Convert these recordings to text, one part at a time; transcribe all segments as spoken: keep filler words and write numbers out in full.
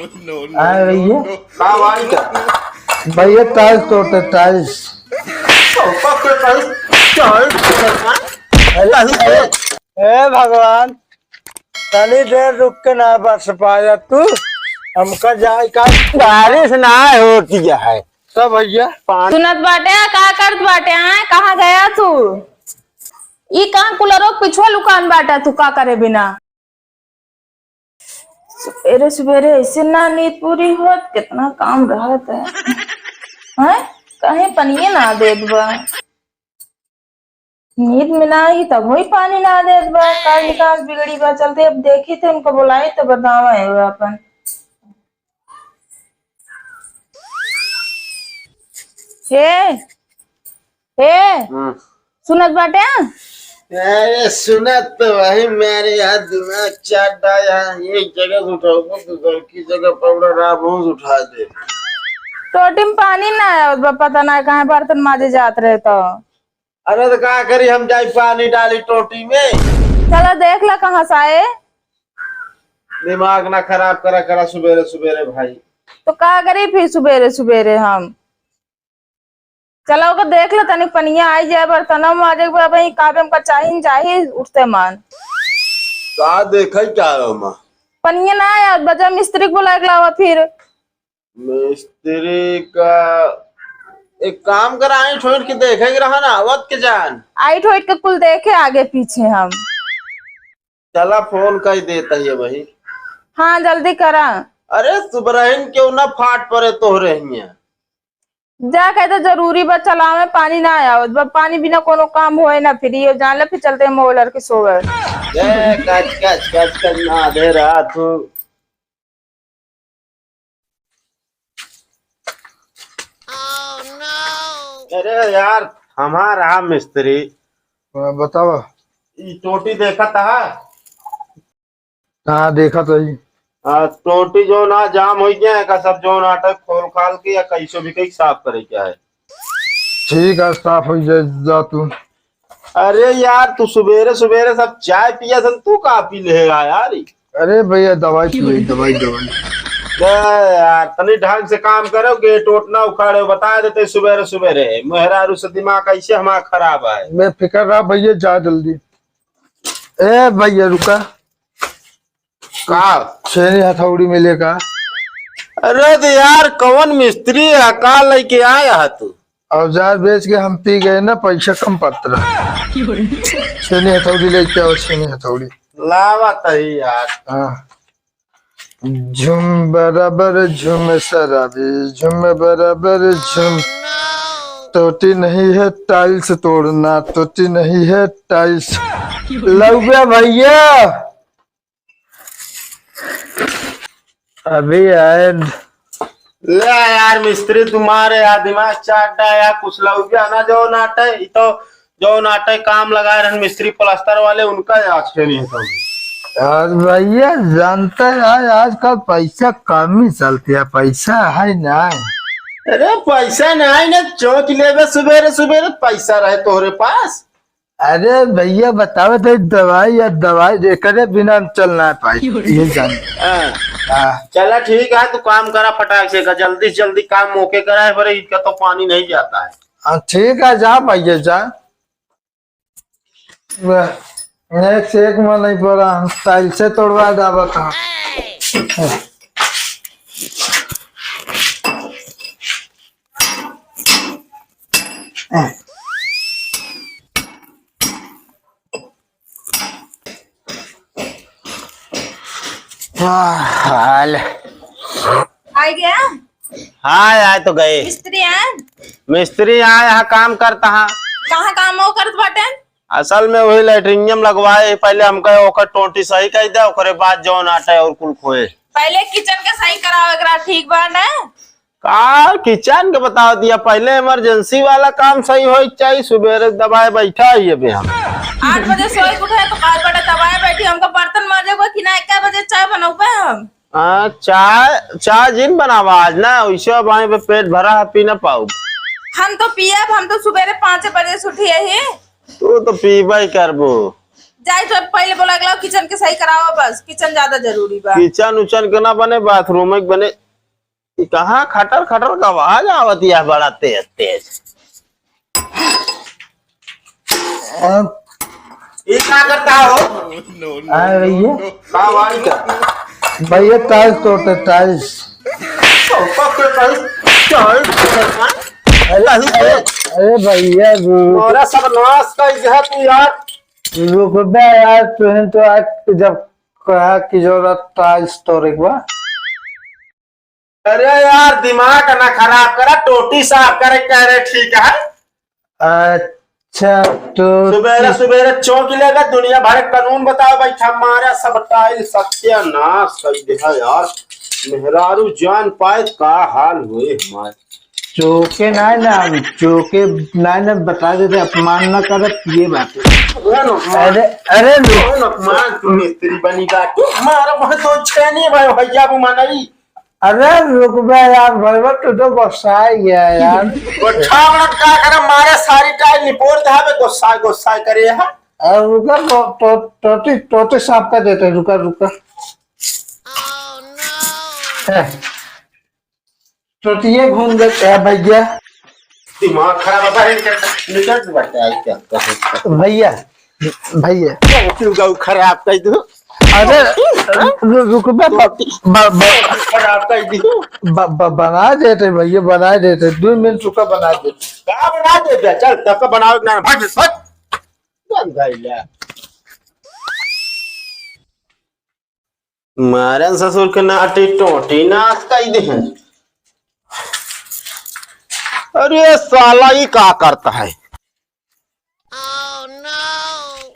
आए भैया। का भाई का? भैया, टाइल्स तोड़ते, टाइल्स। हे भगवान, तनी देर रुक के ना बरस पाया तू, हमका जाए का। बारिश ना होती है। सब भैया। सुनत बाटे, का करत बाटे, आए? कहाँ गया तू? ई कहाँ कूलरो के पिछुआ लुकान बाटा तू, का करे बिना? सुबेरे सुबेरे ऐसे ना नींद पूरी होत, कितना काम रहत है। हैं? कहीं पनिये ना देत बा। नींद में ना ही तब ही पानी ना देत बा। काल निकास बिगड़ी बा, चलते अब देखी थे उनको बुलाई तो बतावा है वो अपन। हे, हे, हम्म। सुनत बाटे? अरे सुनत तो वही मेरे यार दिमाग चाट रहा है। एक जगह से उठाओ, दूसर की जगह पाउडर आप बहुत उठा दे। टोटी में पानी ना आवत बा, पता ना कहाँ बर्तन माजे जात रहे तो। अरे तो का करी, हम जाई पानी डाली टोटी में। चला देख ला कहाँ से आए। दिमाग ना खराब करा, करा सुबेरे सुबेरे भाई। तो का करी फिर सुबेरे सुबेरे हम? चला ओकर देख ला, तनिक पनिया आई जाए, बर्तनवा माजे के बा, भाई का बे हमका चाही न चाही उठते मान। का देखे का है ओमा? पनिया ना आया, बजा मिस्त्री के बुलाए के लावा फिर। मिस्त्री का एक काम करा, आइठ होइठ के देखे के रहा ना, आवत के जान। आइठ होइठ के कुल देखे आगे पीछे हम। चला फोन कर देता है भाई। हाँ, जल्दी करा। अरे सुबरहिन क्यों ना फाट पड़े तोहरे हियां। जा कहे तो जरूरी बा, चलावे पानी ना आवत बा, पानी बिना कोनो काम होए ना, फिर ये जान ले, फिर चलते हैं मोबाइल के सोवे। ए, कच, कच, कच, कच, ना दे रहा तू। अरे यार, हमार आ मिस्त्री। हाँ, बतावा। ई टोटी देखत हा? हाँ, देखत हई। आ, टोटी जो ना जाम होई गया है, का सब जो ना अटक खोल खाल के या कैसो भी कहीं साफ करे क्या है? ठीक है, साफ हो जाए, जा तू। अरे यार, तू सुबेरे सुबेरे सब चाय पिया सन, तू का पी लेगा यार? अरे भैया, दवाई पी ले, दवाई, दवाई। ए यार, तनी ढंग से काम करो, गेट ओट ना उखाड़ो, बता देते सुबेरे सुबेरे। मेहरारू से दिमाग कैसे हमारा खराब है। बेफिक्र रहा भैया, जा जल्दी। ए भैया, रुका। का? छेनी हथौड़ी मिले का? अरे तो यार, कौन मिस्त्री है, का लेके आया है तू? औजार बेच के हम पी गए ना, पैसा कम पड़त रहा। छेनी हथौड़ी लेके आओ, छेनी हथौड़ी। लावा तही यार। हाँ। झुम बराबर झुम शराबी, झुम बराबर झुम। टोटी नहीं है टाइल्स तोड़ना, टोटी नहीं है टाइल्स। लौबे भैया, अभी आए। ले यार मिस्त्री, तुम्हारे यार दिमाग चाट रहा है यार, कुछ लौकिया ना जो नाटे, ई तो जो नाटे काम लगाए रहन मिस्त्री प्लास्टर वाले, उनका आज के नहीं तो। यार भैया, जानते हैं आजकल पैसा कम ही चलती है, पैसा है ना। अरे पैसा नहीं ना, चौंक लेबे सुबेरे सुबेरे, पैसा रहे तोहरे पास। अरे भैया, बतावे तो दवाई या दवाई एकरे बिना हम चल ना पाई। ये जान। हाँ। हाँ। चला ठीक है, तू काम करा फटाक से, जल्दी से जल्दी काम ओके करा है, पर इसका तो पानी नहीं जाता है। हाँ, ठीक है, जा भैया, जा। वाह, एक से एक मन नहीं पड़ा, हम टाइल्स से तोड़वा दावत हाँ। आह, हाल। आ गया? हाँ, आए तो गए। मिस्त्री आए? मिस्त्री आए, यहाँ काम करता हाँ। कहाँ काम वो करत बाटे? असल में वही लैट्रिनियम लगवाए, पहले हमका ओकर टोंटी सही कर दे, ओकरे बाद जौन आटे और कुल खोए। पहले किचन के सही करावे के रहा, ठीक बा ना? का किचन के बता दिया, पहले इमरजेंसी वाला काम सही होए के चाहिए। सुबेरे दबाए बैठा ही अबे हम। आठ बजे सोए के उठे तो काल बड़े दबाए बैठी, हमका बर्तन माजे को कि ना, एक बजे चाय बनौबे हम। हाँ, चाय, चाय जिन बनावा आज ना, वैसे अब आए पे पेट भरा है, पी ना पाऊ। हम तो पियब, हम तो सुबेरे पाँच बजे से उठी ही। तू तो पीबे ही करबो। जाई तो पहले बोला गला किचन के सही करावा, बस किचन ज्यादा जरूरी बा। किचन उचन के ना बने, बाथरूम के बने। ई कहाँ खटर खटर का आवाज आवत है बड़ा तेज तेज? अब ये क्या करता हो? हाँ भैया। का भाई का? भैया tiles तोड़ते, tiles। तो पक के tiles, tiles तोड़ते हैं? अरे, अरे, अरे भैया, रू-, मोरा सब नाश कर दिया तू यार। रुक बे यार, तुहें तो आज जब कहा कि जरूरत tiles तोड़े के बा। अरे यार, दिमाग ना खराब करा, टोटी साफ करे कह रहे, ठीक है? अच्छा, तो सुबेरे सुबेरे चौंक लेगा, दुनिया भर के कानून बताओ भाई, हमारा सब tiles सत्यानाश कर दिया यार। मेहरारू जान पाए का हाल होए हमारे। चौके ना, ना, चौके ना, ना, बता देते, अपमान ना करत, ये बात है। अरे नुकमान, अरे, अरे, अरे नुकमान, तू मिस्त्री बनी बाटू, हमारा बहुत तो छेनी भाई, भैया वो मनई। अरे रुक बे यार, भैया तू तो गुस्सा ही गया यार। गुस्सा वाला का करे, मारे सारी tile निपोर दे बे, गुस्सा गुस्सा करे है। अरे रुका, तो, तो, टोटी, टोटी साफ कर देते, रुका, रुका। है। टोटिए घूम देते हैं भैया। दिमाग खराब है, बाहर निकल, निकल तू बाटे, आई क्या, कहाँ, कहाँ? भैया, भैया। क्यों गऊ खराब कर दू? अरे, रु-, रुक बे, ब-, ब-, ब-, खराब कर दी। ब-, ब-, बना देते भैया, बना देते। दो मिनट रुका, बना देते। का बना देते? चल, तब का बनावे के ना, भाग, भाग। बन गई ले। मारन ससुर के नाटी टोटी नाश कई दे। अरे साला, ई का करता है?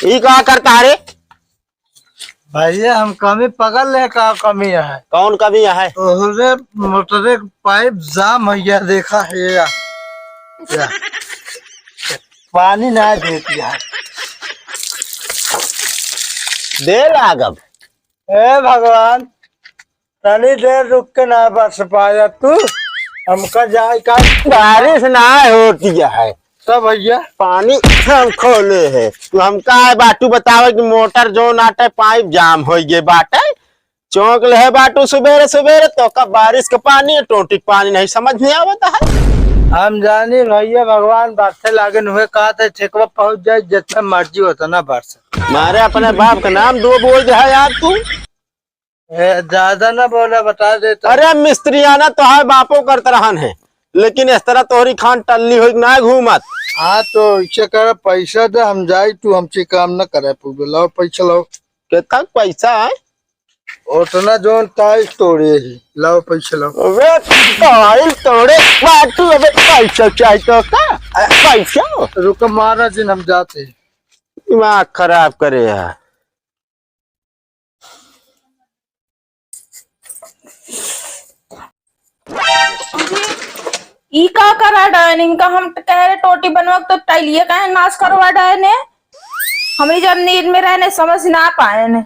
ई का करता है रे? भैया, हम कमी पकड़ ले, का कमी है? कौन कमी है? तोहरे मोटरे के पाइप जाम हो गया, देखा है या, या। पानी ना देती है। दे लागब। ए भगवान, तनी देर रुक के ना बरस पाया तू, हमका जाए का। बारिश ना होती है। तब भैया? पानी हम खोले है, तू हमका आए बाटू बतावे कि मोटर जो नाटे पाइप जाम हो गए बाटे, चौंक ले है बाटू सुबेरे सुबेरे, तो का बारिश के पानी, टोटी के पानी नहीं समझ नहीं आवता है। हम जानी भैया, भगवान बरसे लागे हुए, कहा था ठेकवा पहुंच जाए, जितना मर्जी होता ना बरस। मारे अपने बाप का नाम दो बोल दे है यार तू। ए, ज्यादा ना बोला, बता दे तो। अरे मिस्त्रियाना तो है, बापो करत रहन है, लेकिन इस तरह तोहरी खान टल्ली होई ना घूमत। हाँ, तो इसे कर, पैसा दे, हम जाई, तू हमसे काम ना करे पूरे। लाओ पैसा लाओ। कितना पैसा है? उतना जोन tiles तोड़े ही। लाओ पैसा लाओ। अबे tiles तोड़े बाटू, अबे पैसा चाहिए तो का? पैसा? रुको महाराज जी, हम जाते हैं। दिमाग खराब करे यार। ई का करा डायन? इनका हम कह रहे टोटी बनवा के तो टाइलिए काहे नाश करवा डायन है? हमरी जब नींद में रहने समझ ना पाए ने।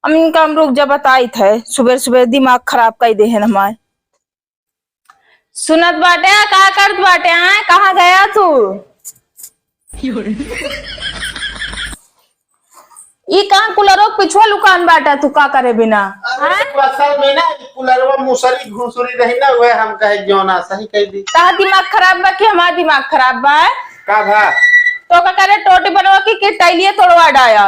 हम इनका हम रुक जा बताई थे, सुबह सुबह दिमाग खराब कर दे हैं हमारे। सुनत बाटे, का करत बाटे, आए, कहाँ गया तू? ई कहाँ कूलरो के पिछुआ लुकान बाटा तू, का करे बिना? अरे, हैं? असल में ना, ई कूलरवा मुसरी घुसरी रही ना, वह हम कहे क्यों ना सही कह दी। ता दिमाग खराब बा कि हमार दिमाग खराब बा? का भा? तो का करे, टोटी बनवा के, के टाइलिए तोड़वा डाया?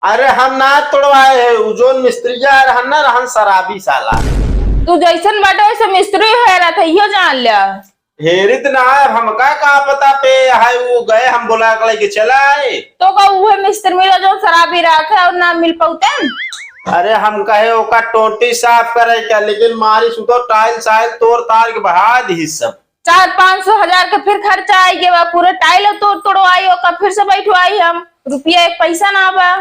अरे हम ना तोड़वाए है, उ जोन मिस्त्रिया रहन ना, रहन शराबी साला। तू जैसन बाटे वैसे मिस्त्री है रहत है, इहो जान लिया। हेरित ना है, अब हमका का पता पे है, वो गए हम बोला के लेके चला आए। तो का उहे मिस्त्री मिला जो शराबी रहत है और ना मिल पौते? अरे हम कहे ओका टोटी साफ करे का, लेकिन मारी सुतो टाइल साइल तोड़ तार के बहा दी सब। चार पाँच सौ हजार के फिर खर्चा आई गया, पूरे टाइल तोड़ तोड़वाई, ओका फिर से बैठवाई हम, रुपया एक पैसा ना बा।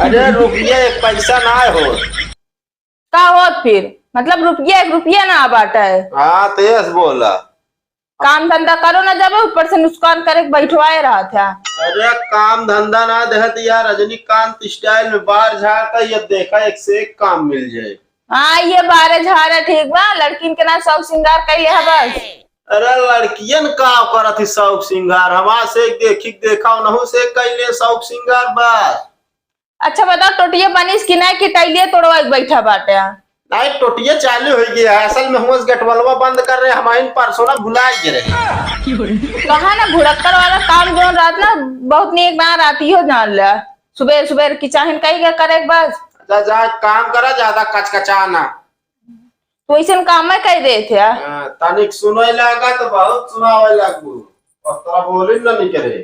अरे रुपया एक पैसा ना हो। का होत फिर? मतलब रुपया एक रुपया ना बाटा है। हाँ, तेज बोला। काम धंधा करो ना, जब ऊपर से नुकसान करे के बैठवाए रहत है। अरे काम धंधा ना देहत यार, रजनीकांत स्टाइल में बार झाड़ता, ये देखा एक से एक काम मिल जाए। हाँ, ये बारे झारे ठीक बा, लड़किन के ना शौक श्रृंगार कैले है बस। अरे लड़कियन का करत ही शौक सिंगार, हमार से देखी के देखा, उनहू से कैले शौक सिंगार बस। अच्छा बताओ, टोटिया बनिस कि नहीं कि टाइलिया तोड़वा के बैठा बाटे? नहीं, टोटिया चालू हो गया है। असल में हुआ गटवलवा बंद कर रहे, हम आइन परसों ना भुला गए रहे। कहा ना भुड़क्कर वाला काम जोन रात ना बहुत नीक ना राती हो जान ला। सुबह सुबह की चाहन कही के करे के बस। जा, जा, काम करा, ज्यादा कचकचा ना। तो ऐसन काम मैं कह देते हैं। हाँ, तनिक सुनाई लागा तो बहुत सुनावे लागू। और तोरा बोली ना निकले।